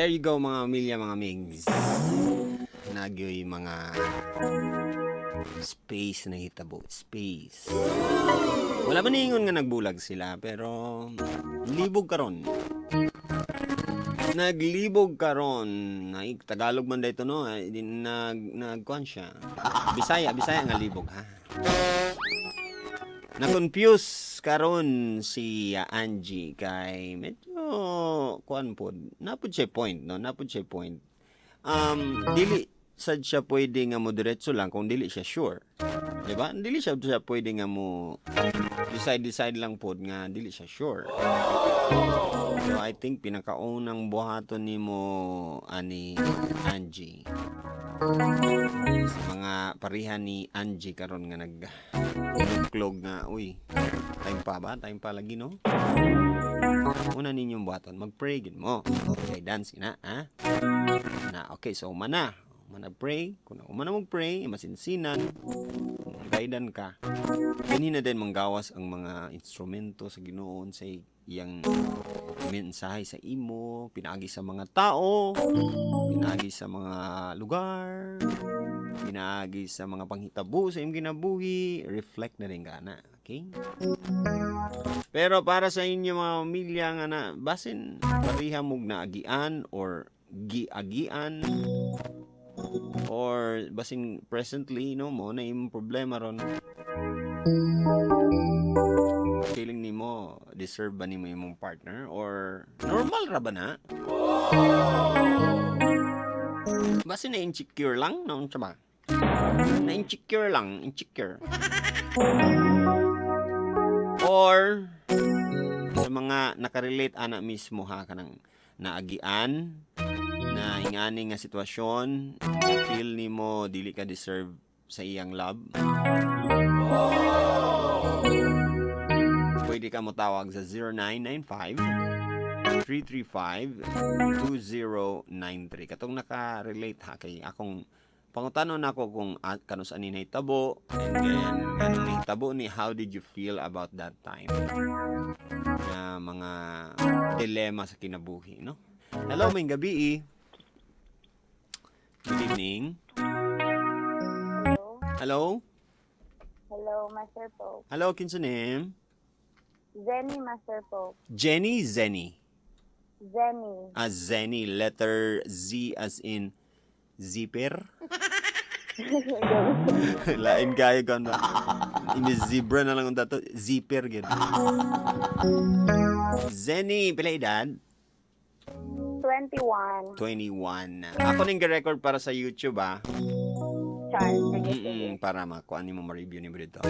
There you go mga milya, mga migs. Nagyoy mga space na hitabo. Space. Wala ba niingon nga nagbulag sila, pero libog karon. Naglibog karon. Ay, Tagalog man dito no. Nagkuhan siya. Bisaya nga libog ha. Na-confuse karon si Angie kay medyo kuan pod. Napud siya point no, dili sad siya pwede nga mo diretso lang kung dili siya sure. Di ba? Dili siya pwede nga mo decide lang pod nga dili siya sure. So I think pinakaunang buhaton nimo ani Angie. Sa mga parihan ni Angie karon nga nagklog nga uy. Time pa lagi no. Una ninyong buhaton, mag-pray gid mo. Okay, dance na, ha? Okay, so mana pray, kung umana mag-pray, masinsinan, guidan ka. Ganina din manggawas ang mga instrumento sa Ginoo sa iyang mensahe sa imo, pinaagi sa mga tao, pinaagi sa mga lugar, pinaagi sa mga panghitabo sa imong ginabuhi, reflect na rin kana, okay? Pero para sa inyo mga pamilya nga na basin pariha mog naagian or giagian or basin presently no mo na imong problema ron, feeling nimo deserve ba nimo imong partner or normal ra ba na? Basin na insecure lang no ba? Na insecure or sa mga nakarelate ana mismo ha kanang naagian na ingani nga sitwasyon, feel nimo dili ka deserve sa iyang love. Pwede ka mo tawag sa 0995-335-2093. Katong nakarelate ha kay akong pangutanon ako kung kano sa ani nahitabo and then anong nahitabo ni how did you feel about that time na mga dilema sa kinabuhi no. Hello may gabi. Good evening. Hello. Hello, Master Pope. Hello, kinsa name? Zenny, Master Pope. Jenny, Zenny. Zenny. Zenny, letter Z as in zipper. Lain kayo ka na. Ini zebra na lang ang dato. Zipper, gano'n. Zenny, pila edad? 21. 21. Ako ning record para sa YouTube, ah. Sige. Para makuha ni mo ma-review ni mo dito.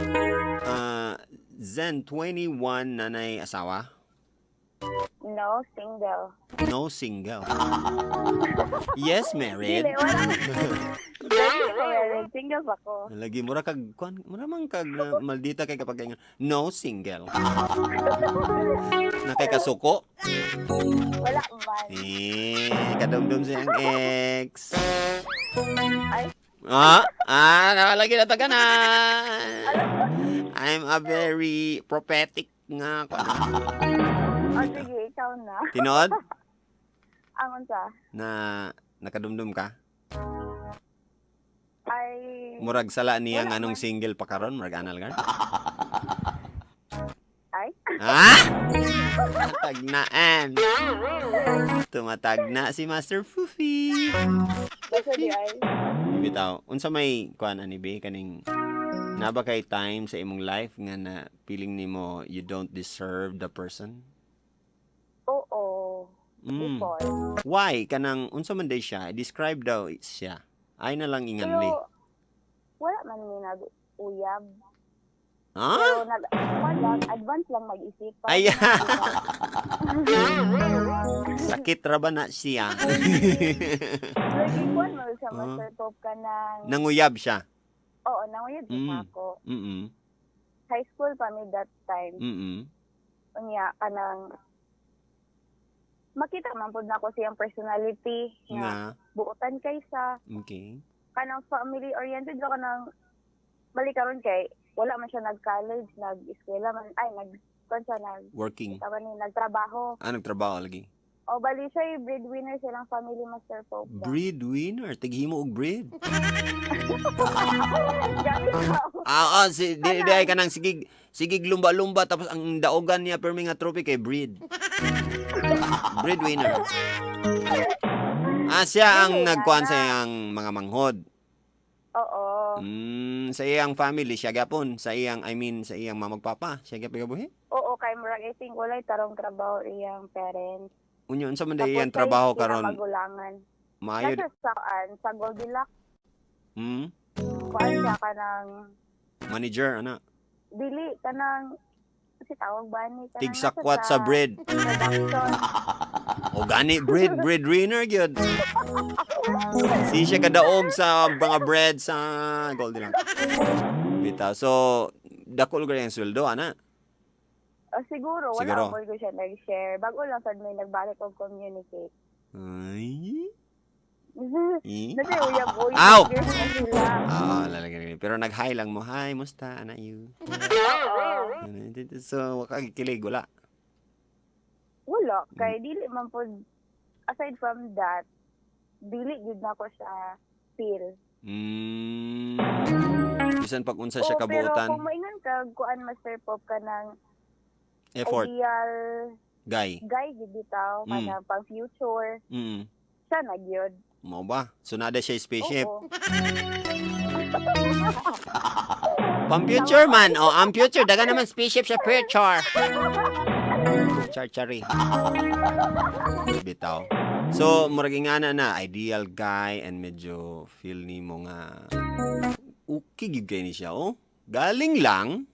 Zen, 21, nanay asawa? No, single. No, single. Yes, married. Dili, wala. Dili ko married. Single pa ko. Lagi mura kag man kag maldita kay kapag ganyan. No, single. Na kay kasuko? Wala man. Kadumdum siyang ex. Ay, Nakalagi na taganan. I'm a very prophetic nga. sige, ikaw na. Tinod? Angon sa? Na nakadumdum ka? Ay, Murag sala niya nga anong single pa karon, murag anal gan. ay. Tagnaan. Tumatag na si Master Fufi. Basta di ay. Bitaw, unsa may kuan ani be kaning naba kay time sa imong life nga na feeling nimo you don't deserve the person? Oo. Before. Why kanang unsa man day siya? Describe daw siya. Ay na lang inganli. Pero, wala man ni nag-uyab. Ha? Pero, advance lang mag-isip. Ay. Sakit ra ba na siya? Lagi ko mo sa Master Pope ka ng... Nanguyab siya. Oo, nanguyab siya ako. High school pa me that time. Unya ka ng... Makita man po na ako siyang personality nga buotan kaysa Okay. kanang family oriented ka nang balikaron kay wala man siya nag-college, nag-eskwela man ay nag Working. nagtrabaho. Nagtrabaho lagi. O, bali siya yung breadwinner silang family, Master Pope. Breadwinner, tighimo og bread. Gamit ko. Di ay kanang sigig lumba-lumba tapos ang daogan niya permi nga trophy kay bread. Breadwinner. Siya ang Dili, nagkuhan sa ana. iyang mga manghod. Oo. Sa iyang family siya gapon, sa iyang sa iyang mamagpapa, siya gabuhi. Oo, kay murag I think walay tarong trabaho iyang parents. Unyo unsa man day Tapos iyang trabaho siya karon? magulangan. Maayo. Nasa sa Goldilocks, Hmm? kuan siya kanang Manager ana. dili kanang si tawag ba ni kanang Tigsakwat sa bread. production. O gani breadwinner gyud. Si siya kadaog sa mga bread sa Goldilocks. Bitaw. So dako lugar yung sweldo ana. Siguro Siguro. wala mo ko siya nag-share. Bago lang sad may nagbalik og communicate. Ay. Kasi uyab-uyab Ow! years na sila. Lalagyan. Pero nag-hi lang mo. Hi, musta? Ana you? Oo. So, wakakikilig, wala. Wala. Kay dili man po, aside from that, dili gid na ko siya feel. Bisan pag unsa siya Pero kabuotan. kung maingon ka, kuan Master Pop ka ng Effort. ideal Guy. guy gid bitaw, kanang pang future, siya na gyud. Mo ba? So, nada siya spaceship. Oo. Pang future man. Ang future. Daga naman spaceship sa future. Char-chari. Bitaw. So, murag nga na ideal guy and medyo feel ni mo nga okay gyud kay ni siya, Galing lang.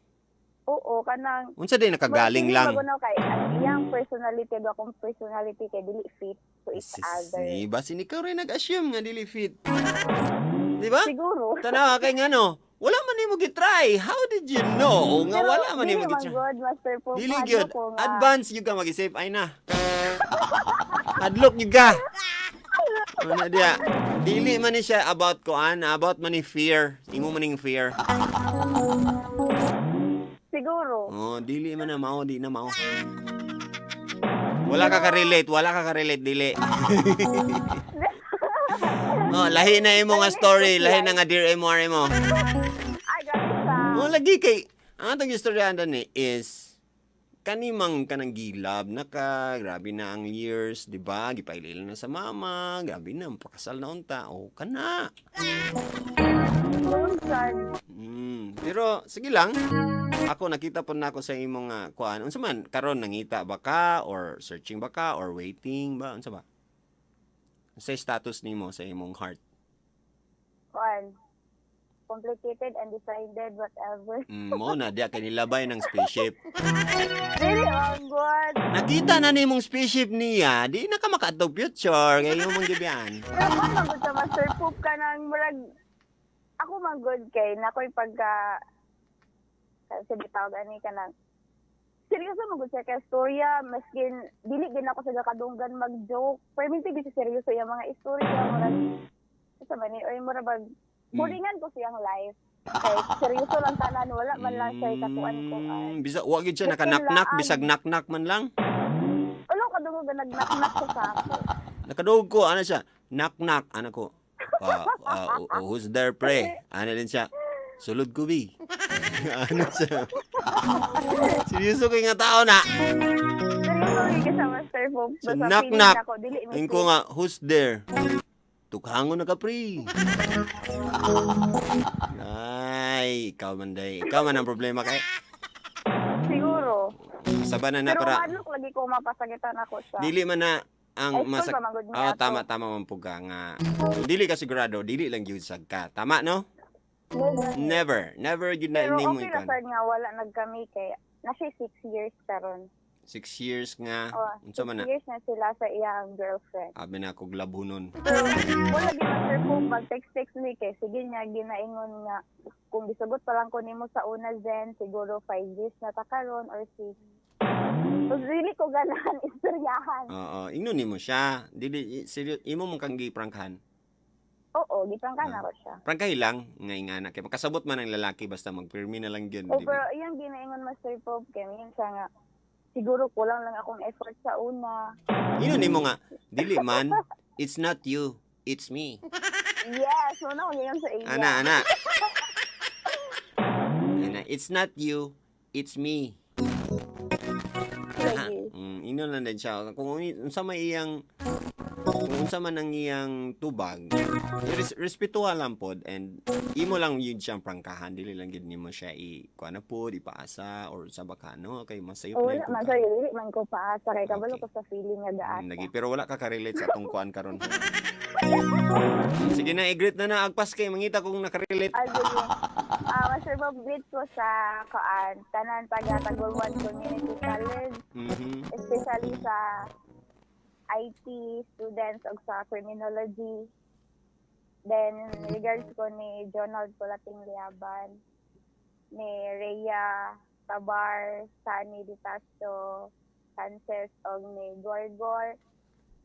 Oo, kanang Unsa day nakagaling lang? Bago kay ang iyang personality do akong personality kay dili fit to each other. Basin ikaw rin nag-assume nga dili fit. Di ba? Siguro. Tanawa kay nga wala man nimo gitry. How did you know nga Pero wala man nimo dili man gitry? good, Master Pop. Dili Hadlo gyud. ko nga. Advance gyud ka mag-isip ay na. Hadlok gyud ka. Ano dia? Dili man ni siya about about man ni fear. Imo man ning fear. Siguro. Dili man na mao, di na mao. Wala ka ka-relate, dili. Lahi na imo nga story, lahi na nga dear MR mo. Ay, grabe sa. Lagi kay, ang atong istorya ni is, kanimang kanang gilab, grabe na ang years, di ba? Gipailil na sa mama, grabe na, pakasal na unta, kana. Pero, sige lang, ako nakita po na ako sa imong kuan. Unsa man karon nangita ba ka or searching ba ka or waiting ba unsa ba? Sa status nimo sa imong heart. Kuan. Complicated, undecided, whatever. Mo na diya kay nilabay ng spaceship. Really, good. Nakita na nimong spaceship niya, di na ka makaadtog future kay imong gibyan. Pero kung magod sa Master Poop ka ng murag, ako magod kay, nako'y pagka, kasi bitawag ani ka ng, seryoso magod siya kay storya, maskin, dili din ako sa kadunggan mag-joke. Pero minti di siya seryoso yung mga istorya, murag, sa mani, o yung murag, hulingan ko siyang life. Kay seryoso lang tanan, wala man lang siya katuan ko. Bisa, wag yun siya naka-knock-knock, bisag knock-knock man lang. Wala kadungog na nag-knock-knock siya sa ako. Nakadungog ko, ano siya, knock-knock, ano ko. Who's there, pre? Ano din siya, sulod ko, bi. Ano siya? Seryoso kayo nga tao na. Seryoso ka sa Master Poop. So, knock-knock. Yung ko nga, who's there? Tukhangon na ka, pre. Ay, ikaw man day. Ikaw man ang problema kay. Siguro. Saba na Pero para. madlok lagi ko mapasagitan ako siya. Dili man na ang masak. tama man puga nga. Dili ka sigurado, dili lang gyud sad ka. Tama no? Never gyud na Pero nimo okay na ikan. sad nga wala nagkami kay na siya 6 years karon. 6 years nga. Unsa man 6 na? years na sila sa iyang girlfriend. Abi na kog labunon. Pero wala di Master Poop mag-text ni kay sige niya ginaingon nga kung gisugot pa lang ko nimo sa una Zen siguro 5 years na ta karon or 6. So, really ko ganahan istoryahan. Oo, ingnon nimo siya. Dili seryo imo mong kang giprangkahan. Oo, giprangkan ako siya. Prangkay lang nga kay makasabot man ang lalaki basta magpirmi na lang gyud. Pero iyang ginaingon Master Pope kay minsan nga siguro kulang lang akong effort sa una. Yun mo nga, dili man, it's not you, it's me. Yes, una ko ngayon sa iya. Ana. It's not you, it's me. Lagi. Ino lang din siya. Kung unsa man ang iyang tubag, respetuha lang pod and imo lang yun siyang prangkahan, dili lang gid nimo siya kuha na pod, ipaasa or sa bakano kay masayop O na wala yung man pagka. sa dili man ko paasa kay kabalo Okay. ko sa feeling nga gaasa. Lagi pero wala ka ka-relate sa atong kuan karon. Sige na, i-greet na agpas kay mangita kung nakarelate. Sige. Master Bob, greet ko sa tanan taga Tagulwan Community College, Mhm. especially sa IT students o sa criminology. Then, regards ko ni Jonald Colating Liaban, ni Rhea Tabar, Sunny Ditasto, Sanchez, o ni Gorgor,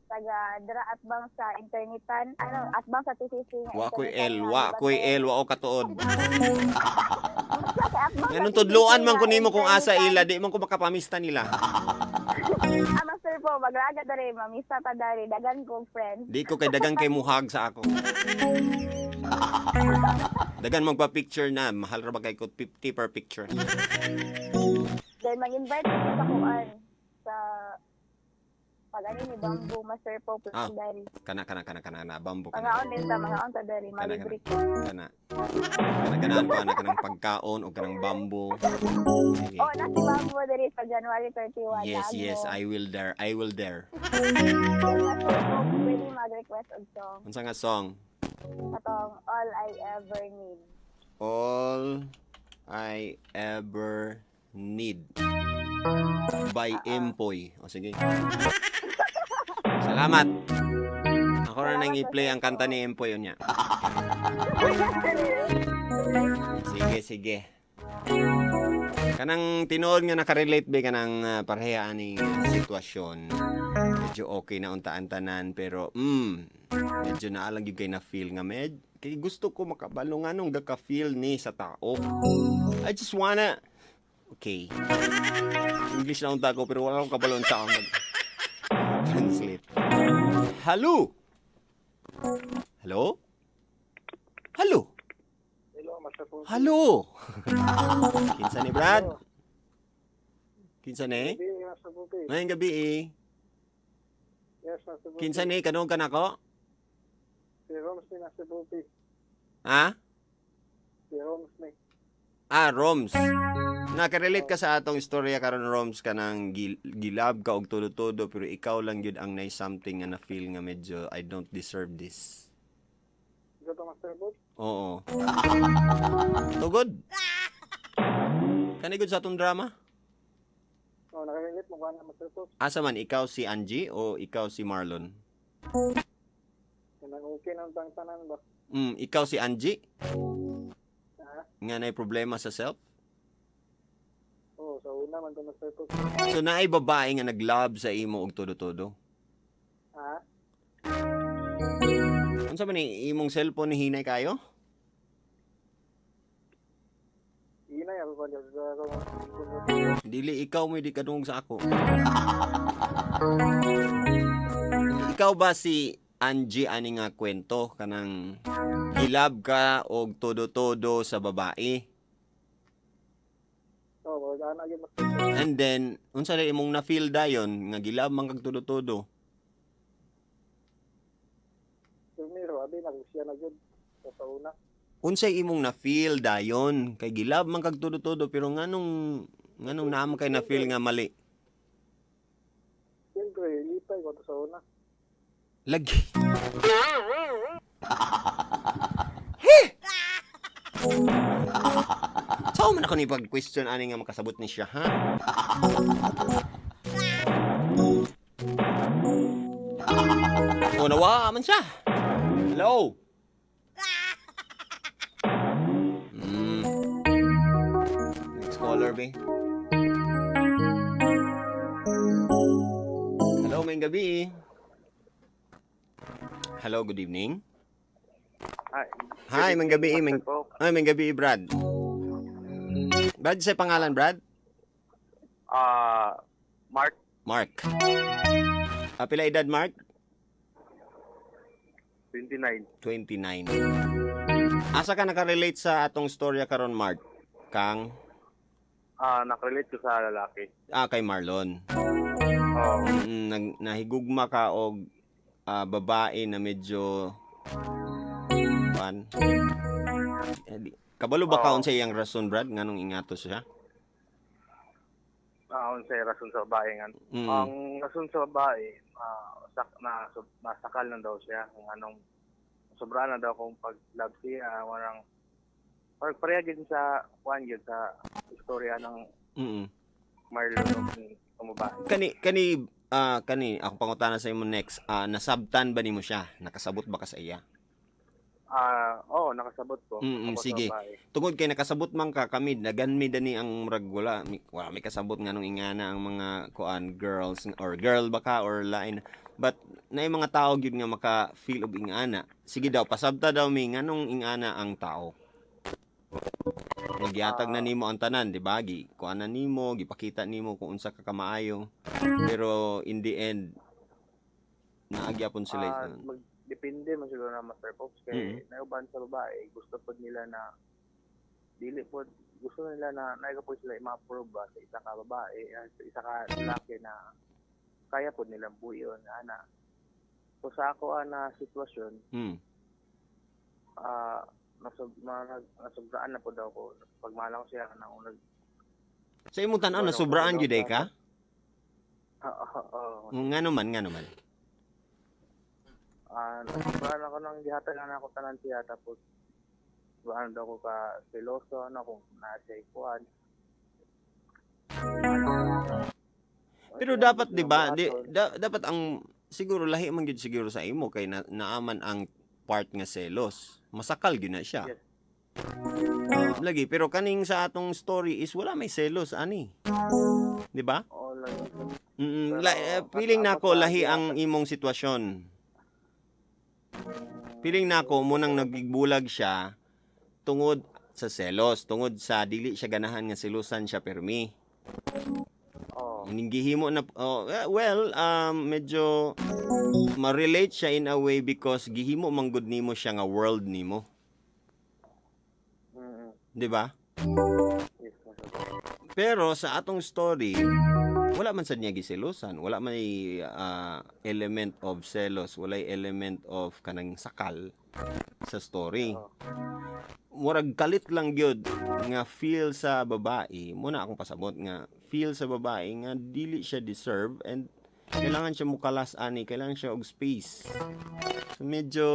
taga dira atbang sa internetan, atbang sa TCC nga Wa ko'y internetan L, nga wa ko'y Libaten. L, wa o katuod. Sa atbang sa Ganun TCC tudloan man nga ko nimo kung asa internetan. ila, di man ko makapamista nila. Master po, magraga dari, mamisa ta dari, dagan kong friends. Di ko kay dagang kay muhag sa ako. Dagan magpa-picture na, mahal ra ba kay ko 50 per picture. Then mag-invite ko sa kuan sa pag-ani ni Bamboo, Master po, plus dari. Kana na bambo Mga kana. on din ta, mga on ta dari, malibre ko. Kana. Ganaan ko ana kanang pagkaon o kanang bambo. Sige. Oh, na si Bamboo dari sa January 31. Yes, I will dare. Then Master po, pwede mag-request og song. Unsa nga song? Atong All I Ever Need. All I Ever Need by Empoy. O sige. Salamat. Ako na nang i-play ang kanta ni Empoy niya. Sige. Kanang tinuod nga nakarelate ba kanang pareha aning sitwasyon. Medyo okay na untaan tanan pero medyo naalang gyud kay na feel nga kay gusto ko makabalo nga nung gaka-feel ni sa tao. I just wanna okay. English na unta ko pero wala akong kabalon sa akong translate. Hello. Hello? Hello. Hello, Master po. Hello. Kinsa ni Brad? Kinsa ni? Hindi, Master po. Ngayong gabi Yes, Master po. Kinsa ni kanong kanako? Si Roms ni Master po. Ha? Si Roms ni. Roms. Nakarelate ka sa atong istorya karon Roms kanang gilab ka og todo-todo pero ikaw lang gyud ang nay something nga na feel nga medyo I don't deserve this. Ito to, Master po. Oo. Tugod. Kanigod sa atong drama? Oh, nakarilit mo ba na, Master po? Asa man ikaw si Angie o ikaw si Marlon? Nang okay ng tanan ba? Ikaw si Angie Ha? nga nay problema sa self? Oo, sa una man to, Master po. So naay babae nga nag-love sa imo og todo-todo? Ha? Unsa man ni imong cellphone ni hinay kayo? Ina, ako pa dyan. Dili ikaw mo di kadungog sa ako. Ikaw ba si Angie ani nga kwento kanang gilab ka og todo-todo sa babae? Oo, magana agad, Master po. And then unsa na imong na-feel dayon nga gilab man kag todo-todo? Sumiro, abi, nag-siya na good. Sa una. Unsay imong na-feel dayon kay gilab man kag todo-todo pero nganong naam kay na-feel nga mali? Siyempre, lipay ko to sa una. Lagi. So man ako ni pag-question ani nga makasabot ni siya, ha? O nawa man siya. Hello. Next caller, be. Hello, may gabi. Hello, good evening. Hi, may gabi. May gabi, Brad. Brad, sa pangalan, Brad? Mark, Mark. Pila edad, Mark? 29. 29. Asa ka nakarelate sa atong storya karon, Mark? Kang Nakarelate ko sa lalaki. kay Marlon. Oo. Nahigugma ka og babae na medyo kabalo ba kaon sa iyang rason, Brad, nganong ingatos siya? Ang sa rason sa babae nga. Mm. Ang rason sa babae, nasakal na daw siya. Kung anong sobra na daw kung pag-love siya, warang pareha din sa sa istorya ng Mm. Marlon ng babae. Kani ako pangutana sa imo next. Nasabtan ba nimo siya? Nakasabot ba ka sa iya? Oo, nakasabot ko. Ako sa Sige. babae. Tungod kay nakasabot man ka kami, naganmi dani ang murag wala may kasabot nganong ingana ang mga kuan girls or girl ba ka or lain. But naay mga tao gyud nga maka feel og ingana. Sige daw, pasabta daw mi nganong ingana ang tao. Nagyatag na nimo ang tanan, di ba? Kuan na nimo, gipakita nimo kung unsa ka kamaayo. Pero in the end naagyapon sila. Depende man siguro na Master Pops kay nauban sa babae gusto pod nila na dili pod gusto nila na naigapod sila i-approve ba sa isa ka babae sa isa ka lalaki na kaya pod nilang buyon ana. So sa ako na sitwasyon nasubraan na po daw ko pagmala ko siya na unag Sa imong tan-aw nasubraan gyud ka? Ngano man. Nasubraan ako nang gihatagan ako tanan siya tapos ano daw ko ka seloso kung nasa ikuan. Pero dapat 'di ba? Dapat ang siguro lahi man gyud siguro sa imo kay naaman ang part nga selos. Masakal gyud na siya. Yes. Lagi pero kaning sa atong story is wala may selos ani. 'Di ba? Oo, lang. Feeling nako lahi ang imong sitwasyon. Feeling nako mo nang nagbulag siya tungod sa selos, tungod sa dili siya ganahan nga selosan siya permi. Gihimo na medyo ma-relate siya in a way because gihimo manggod nimo siya nga world nimo. 'Di ba? Yes, Pero sa atong story, wala man sad niya giselosan, wala may element of selos, wala element of kanang sakal sa story. Murag kalit lang gyud nga feel sa babae, muna akong pasabot nga feel sa babae nga dili siya deserve and kailangan siya mukalas ani, kailangan siya og space. So medyo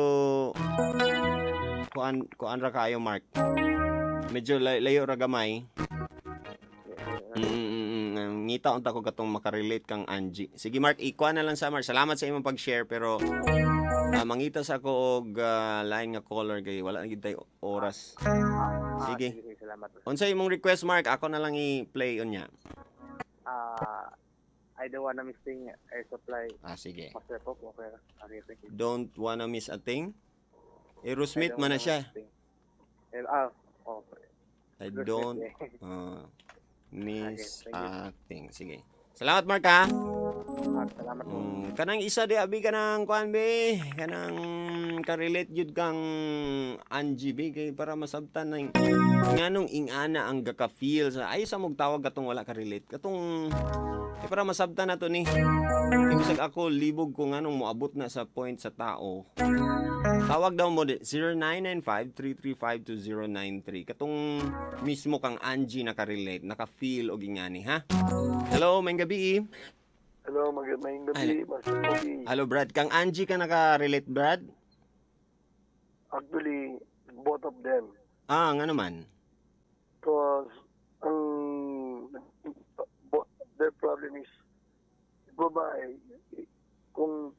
kuan ra kayo, Mark. Medyo layo ra gamay. Ngita unta ko katong makarelate kang Angie. Sige Mark, ikuha na lang sa Mark. Salamat sa imong pag-share pero mangita sa ako og line nga caller kay wala na gid tay oras. Sige. Salamat. Unsa imong request, Mark? Ako na lang i-play unya. I don't wanna miss thing air supply. Sige. Master Pop, okay. Thank you. Don't wanna miss a thing. Aerosmith man na siya. I don't miss a thing. Sige. Salamat, Mark, ha? Salamat po. Kanang isa di abi kanang kuan be, kanang ka-relate jud kang Angie be kay para masabtan nang nganong ingana ang gaka-feel sa ay sa tawag katong wala ka-relate. Katong para masabtan nato ni. Ibig ako libog ko nganong moabot na sa point sa tao. Tawag daw mo 0995-335-2093. Katong mismo kang Angie naka-relate, naka-feel og ingani, ha? Hello, may gabi. Hello, magandang gabi, Master Poppy. Hello, Brad. Kang Angie ka naka-relate, Brad? Actually, both of them. Nga naman. Because their problem is babae, kung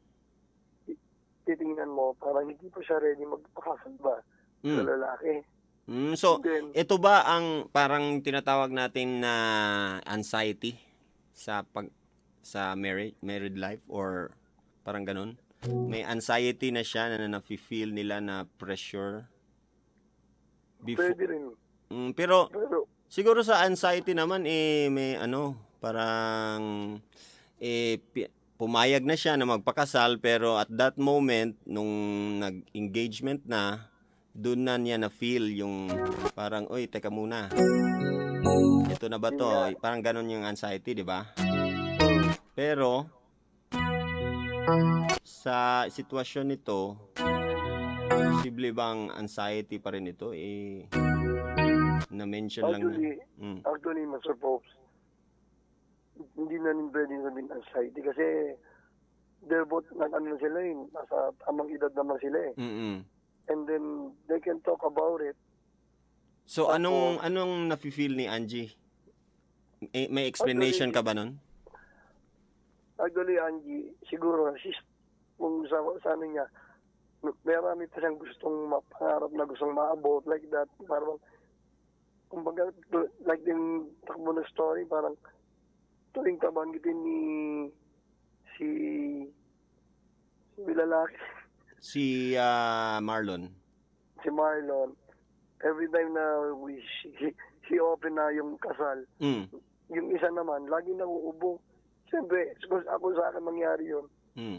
titingnan mo, parang hindi pa siya ready magpakasal ba sa lalaki. So, Then, ito ba ang parang tinatawag natin na anxiety sa married life or parang ganun? May anxiety na siya na nafe-feel nila na pressure pwede rin. Pero Pero, siguro sa anxiety naman may Parang pumayag na siya na magpakasal, pero at that moment nung nag-engagement na, doon na niya na feel yung parang, oy, teka muna. Ito na ba to? Parang ganun yung anxiety, di ba? Pero sa sitwasyon nito, posible bang anxiety pa rin ito? Na-mention lang na. Actually, Master Pops, hindi na rin pwedeng sabihin anxiety kasi they're both, ano na sila nasa tamang edad naman sila Mm-mm. And then, they can talk about it. So, anong nafe-feel ni Angie? May explanation ka ba nun? Actually, Angie, siguro, kung sa ano niya, marami pa siyang gustong mapangarap na gustong maabot like that. Parang, kumbaga, like yung takbo na story, parang tuwing tabangitin ni si lalaki, Si Marlon. si Marlon, every time na he open na yung kasal, Mm. yung isa naman, lagi nauubo. Siyempre, ako sa akin mangyari yun, Mm.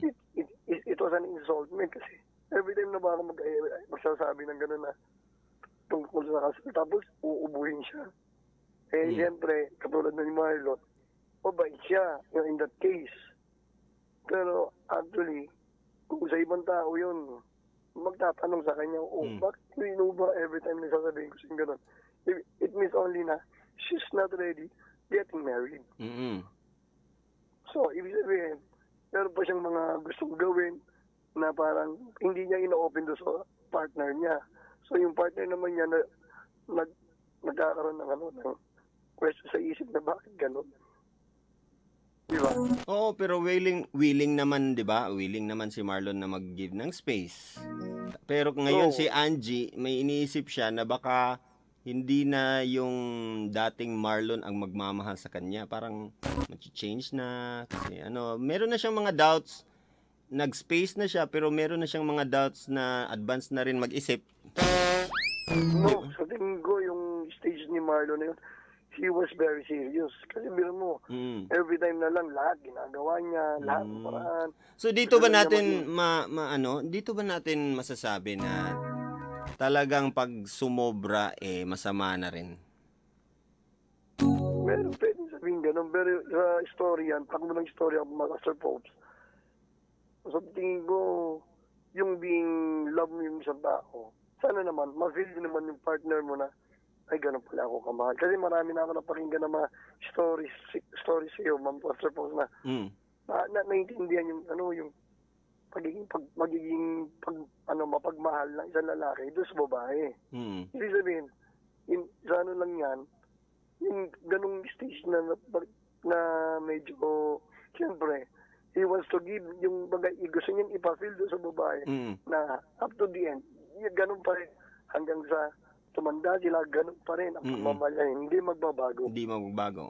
it was an insult me kasi every time na baka magsasabi ng gano'n na tungkol sa kasal, tapos uubuhin siya. Siyempre, katulad na ni Marlon, mabait siya in that case. Pero actually, kung sa ibang tao yun, magtatanong sa kanya, bakit ba every time nagsasabihin ko siya gano'n? It means only na she's not ready getting married. Mm-mm. So, ibig sabihin, meron pa siyang mga gustong gawin na parang hindi niya ina-open doon sa partner niya. So, yung partner naman niya na nagkakaroon ng question sa isip na bakit gano'n. Di ba? Oo, pero willing naman, 'di ba? Willing naman si Marlon na mag-give ng space. Pero ngayon si Angie, may iniisip siya na baka hindi na yung dating Marlon ang magmamahal sa kanya. Parang mag-change na kasi meron na siyang mga doubts. Nag-space na siya pero meron na siyang mga doubts na advance na rin mag-isip. No, sa tingin ko yung stage ni Marlon na yun, he was very serious. Kasi biro mo, every time na lang, lahat ginagawa niya, lahat ng paraan. So dito ba natin dito ba natin masasabi na talagang pag sumobra masama na rin? Pero pwede sabihin ganun. Pero sa story yan, takbo ng story ang Master Pops. So tingin ko, yung being love mo yung isang tao, sana naman, ma-feel din naman yung partner mo na, ay, ganun pala ako kamahal. Kasi marami na ako napakinggan ng mga stories sa'yo, Ma'am Pastor Pops, na naintindihan yung, yung mapagmahal ng isang lalaki doon sa babae. Ibig sabihin, sa lang yan, yung ganung stage na medyo, siyempre, he wants to give, yung gusto niyang ipafeel doon sa babae, na up to the end, ganun pa rin, hanggang sa tumanda sila, ganun pa rin ang pagmamahal niya, hindi magbabago. Hindi magbabago.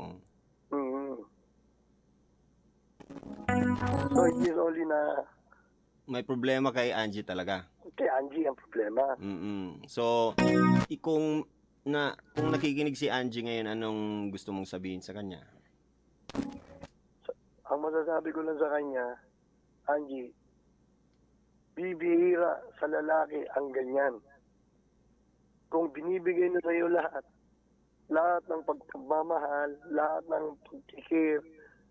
So it is only na may problema kay Angie talaga. Kay Angie ang problema. So, kung nakikinig si Angie ngayon, anong gusto mong sabihin sa kanya? Ang masasabi ko lang sa kanya, Angie, bibihira sa lalaki ang ganyan. Kung binibigay na sa'yo lahat ng pagmamahal, lahat ng pagkikir,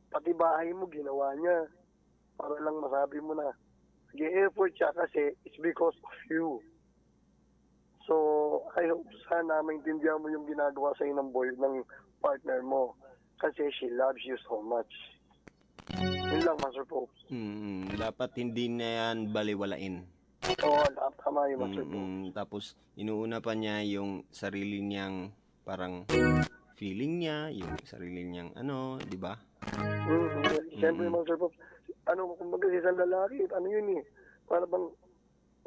pati bahay mo ginawa niya para lang masabi mo na nag-e-effort siya kasi it's because of you. So, I hope sana maintindihan mo yung ginagawa sa'yo ng partner mo kasi she loves you so much. Yun lang, Master Pops. Dapat hindi na yan baliwalain. Oo, tama yung Master Pops. Tapos, inuuna pa niya yung sarili niyang parang feeling niya, yung sarili niyang di ba? Siyempre, Master Pops, kumbaga sa isang lalaki, yun para bang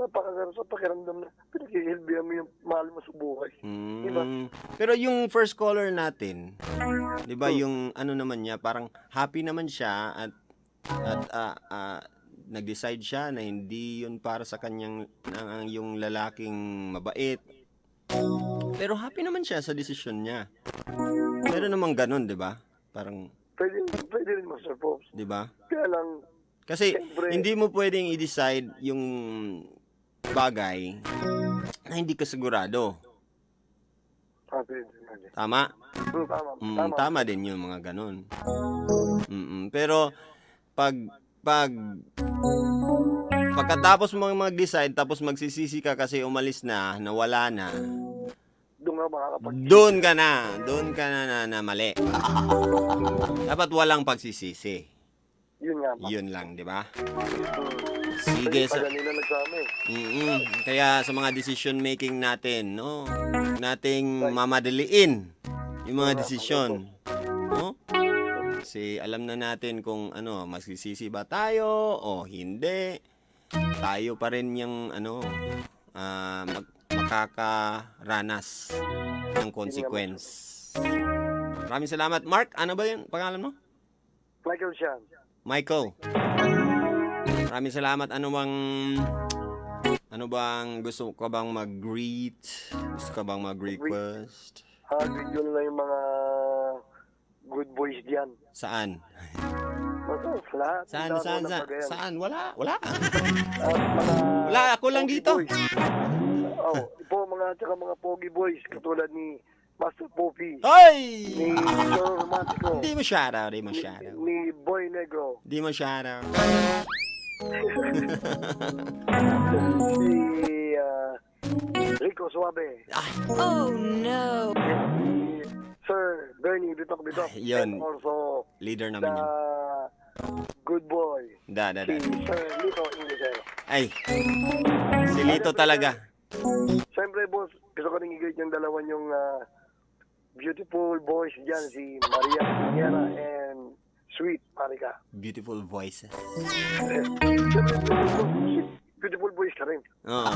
napakasarap sa pakiramdam na pinagkikilbihan mo yung mahal mo sa buhay. Diba? Pero yung first caller natin, di ba, yung naman niya, parang happy naman siya at nag-decide siya na hindi yun para sa kanyang yung lalaking mabait. Pero happy naman siya sa desisyon niya. Pero naman ganun, di ba? Parang Pwede rin, Master Pops. 'Di ba? Kaya lang, Kasi Siyempre. hindi mo pwedeng i-decide yung bagay na hindi ka sigurado. pwede. Tama? Tama. Tama din yung mga ganun. Pero pag pagkatapos mo mag-decide tapos magsisisi ka kasi umalis na, nawala na, Doon nga makakapag... doon ka na mali. Dapat walang pagsisisi. Yun nga. Yun lang, di ba? Sige, Sige, sa kanila nagsama eh. Kaya sa mga decision making natin, no, nating mamadaliin yung mga desisyon, no? Kasi alam na natin kung ano, magsisisi ba tayo o hindi. Tayo pa rin yung ano, makakaranas ng consequence. Maraming salamat. Mark, ano ba yung pangalan mo? Michael Sean. Michael. Maraming salamat. Ano bang gusto ka bang mag-greet? Gusto ka bang mag-request? Video na lang yung mga good boys diyan. Saan? Lahat. Saan? Wala. Mga Wala, ako lang pogi dito. boys. Tsaka mga pogi boys katulad ni Master Poppy, Hoy! ni Sir Romantico, Hindi mo shoutout, hindi mo shoutout. ni Boy Negro, Hindi mo shoutout. si Rico Suave, Oh no! si Sir Bernie Bitok, Yun. and also Leader the namin yun. good boy, Da. si Sir Lito Inglisero. Ay, si Lito talaga. Siyempre, boss, gusto ko rin i-greet yung dalawa yung beautiful boys dyan, si Maria Piñera and Sweet Marika. Beautiful voices. Beautiful boys ka rin. Oo.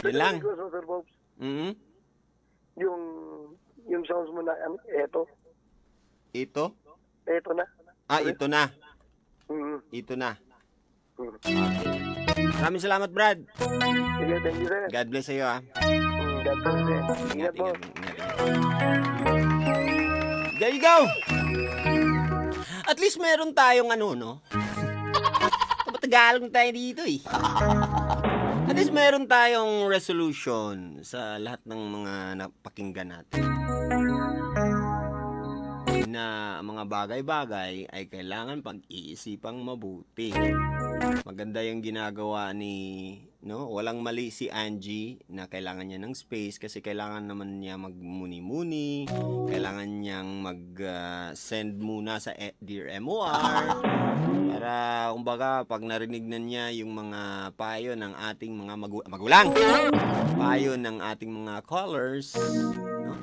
Yun lang. Gusto, Sir Bobs, Mm-hmm. yung sounds mo na, eto na. Ito na. Mm-hmm. Ito na. Maraming salamat, Brad. Sige, thank you, sir. God bless sa'yo, ha. God bless, sir. Ingat, boss. There you go! At least meron tayong ano, no? Matagalong tayo dito, eh. At least meron tayong resolution sa lahat ng mga napakinggan natin. Na mga bagay-bagay ay kailangan pag-iisipang mabuti. Maganda yung ginagawa ni, no? Walang mali si Angie na kailangan niya ng space kasi kailangan naman niya magmuni-muni, kailangan niyang mag-send muna sa Dear MOR para kumbaga pag narinig na niya yung mga payo ng ating mga magulang, payo ng ating mga callers, no?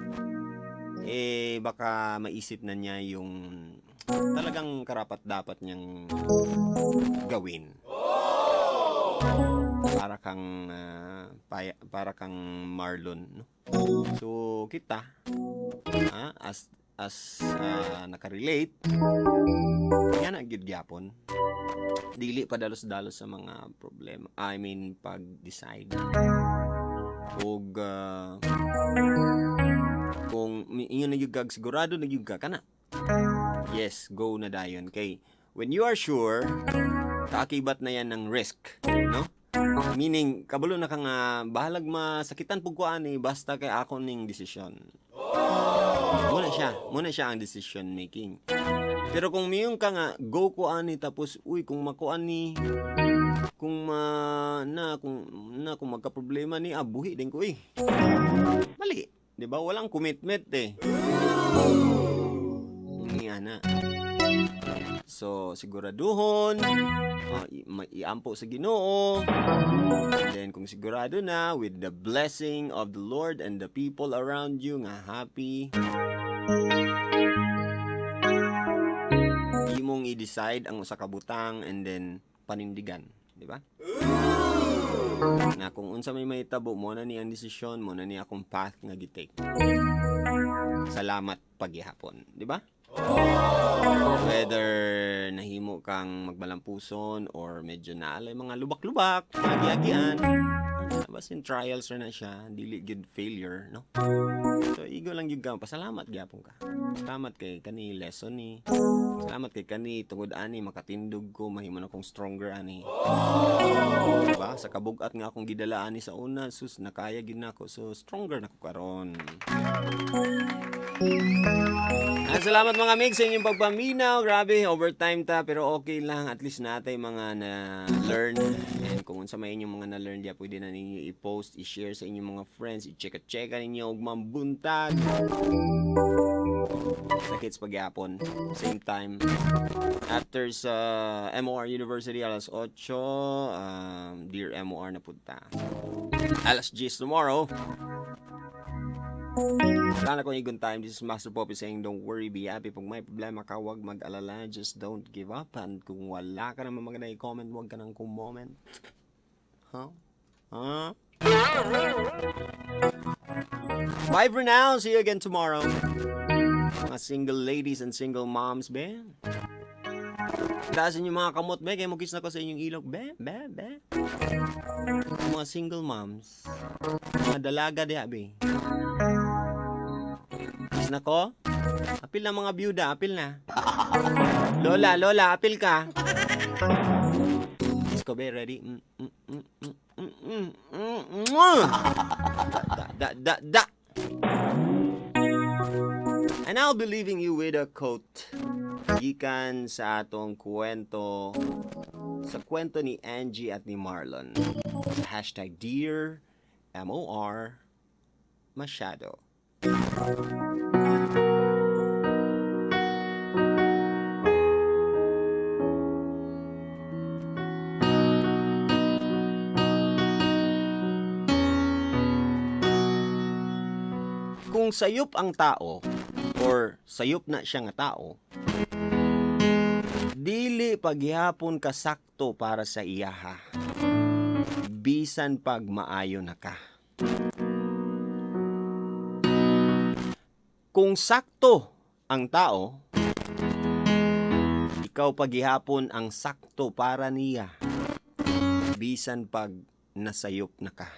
Baka maisip na niya yung talagang karapat-dapat niyang gawin. Para kang Marlon, no? So kita as nakarelate nga na gyud gyapon. Dili pa dalos-dalos sa mga problema. I mean pag-decide. Og kung inyo nagyugag sigurado nagyug ka kana. Yes, go na dayon kay when you are sure kaakibat na yan ng risk, no? Meaning kabalo na ka nga bahalag masakitan pug ko ani basta kay ako ning desisyon. Muna siya ang decision making. Pero kung miyong ka nga go ko ani tapos kung makuan ni kung magka-problema ni buhi din ko mali. 'Di ba? Walang commitment Ngiyana. So, siguraduhon, iampo sa Ginoo. And then kung sigurado na with the blessing of the Lord and the people around you nga happy, imong i-decide ang usa ka butang and then panindigan, 'di ba? Na kung unsa may mahitabo mo na ni ang desisyon mo na ni akong path nga gitake. Salamat paghihapon, di ba? Whether nahimo kang magbalampuson or medyo naalay mga lubak-lubak, magiagian, Basin trials ra na siya, dili gyud failure, no? So igo lang gyud ka, pasalamat gyapon ka. Salamat kay kani lesson ni. Salamat kay kani tungod ani makatindog ko, mahimo na kong stronger ani. Diba? Sa kabugat nga akong gidala ani sa una, sus nakaya gyud nako. So stronger nako karon. Salamat mga mix sa inyong pagpaminaw. Grabe, overtime ta pero okay lang, at least natay mga na-learn. And kung unsa may inyong mga na-learn diya, pwede na ninyo i-post, i-share sa inyong mga friends, i-check ninyo og mambuntag. Sa kids pagyapon, same time. After sa MOR University alas 8, Dear MOR na punta. Alas 10 tomorrow. Wala na kong igon time. This is Master Poppy saying, don't worry, be happy. Pag may problema ka, huwag mag-alala. Just don't give up. And kung wala ka naman mga na-comment, huwag ka nang kumoment. Huh? Huh? Bye for now. See you again tomorrow. Mga single ladies and single moms, be. Taasin yung mga kamot, be. Kaya mag-kiss na ko sa inyong ilog, be. Mga single moms. Mga dalaga, di, be. Kiss na ko. Apil na mga byuda, apil na. Lola, apil ka. Kiss ko, be. Ready? Da. And I'll be leaving you with a quote. Gikan sa atong kwento. Sa kwento ni Angie at ni Marlon. Hashtag Dear MOR Masyado. Kung sayop ang tao or sayop na siya nga tao, dili paghihapon ka sakto para sa iyaha. Bisan pag maayo na ka. Kung sakto ang tao, ikaw paghihapon ang sakto para niya. Bisan pag nasayop na ka.